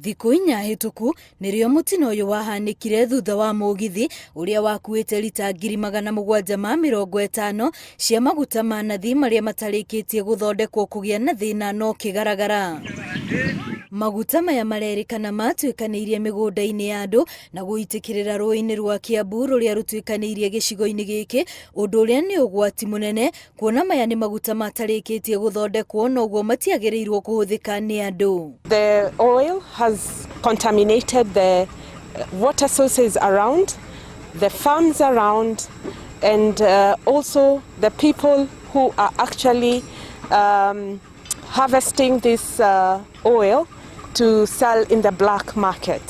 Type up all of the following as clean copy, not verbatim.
Thikũ 4 hĩtũku nĩrĩo mũtino ũyũ wahanĩkire thutha wa mũgithi ũrĩa wakuĩte rita 750,000 cia maguta ma nathi marĩa matarĩkĩtie gũthondekwo kũgĩa na thĩna na ũkĩgaragara. Maguta maya marerĩkana matuĩkanĩirie mĩgũnda-inĩ ya andũ na gũitĩkĩrĩra rũĩ-inĩ rwa Kiambu rũrĩa rũtuĩkanĩirie gĩcigo-inĩ gĩkĩ, ũndũ ũrĩa nĩ ũgwati mũnene kuona maya nĩ maguta matarĩkĩtie gũthondekwo noguo matiagĩrĩirwo kũhũthĩka nĩ andũ. The oil has contaminated the water sources around, the farms around, and also the people who are actually harvesting this oil to sell in the black market.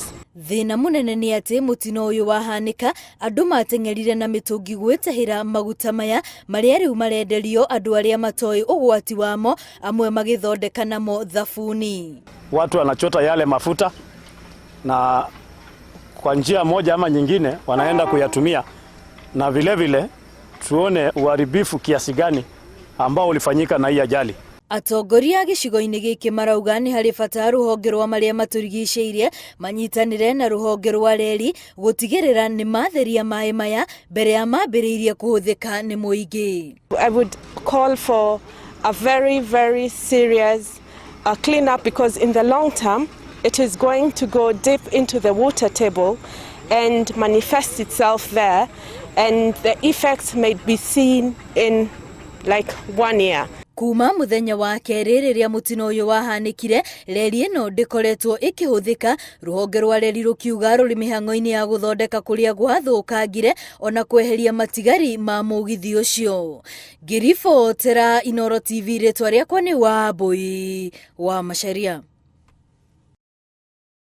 Thĩna mũnene nĩ atĩ mũtino ũyũ wahanĩka andũ mateng'erire na mĩtũngi gwĩtahĩra maguta maya marĩa rĩu marenderio andũ arĩa matoĩ ũgwati wamo, amwe magĩthondeka namo thabuni. Watu wanachota yale mafuta na kwa njia moja ama nyingine wanaenda kuyatumia, na vile vile tuone uharibifu kiasi gani ambao ulifanyika na hii ajali. Atongoria a gĩcigo-inĩ gĩkĩ marauga nĩ harĩ bata rũhonge rwa marĩa matũrigicĩirie manyitanĩre na rũhonge rwa reri gũtigĩrĩra nĩ matheria maĩ maya mbere ya mambĩrĩirie kũhũthĩka nĩ mũingĩ. I would call for a very, very serious cleanup, because in the long term it is going to go deep into the water table and manifest itself there, and the effects may be seen in like 1 year. Kuma mũthenya wa kerĩ rĩrĩa mũtino ũyũ wahanĩkire, reri ĩno ndĩkoretwo ĩkĩhũthĩka, rũhonge rwa reri rũkiuga rũrĩ mĩhang'o-inĩ ya gũthondeka kũrĩa gwathũkangire ona kweheria matigari ma mũgithi ũcio. Ngĩribotera Inooro TV, rĩtwa rĩakwa nĩ Wambui wa Macharia.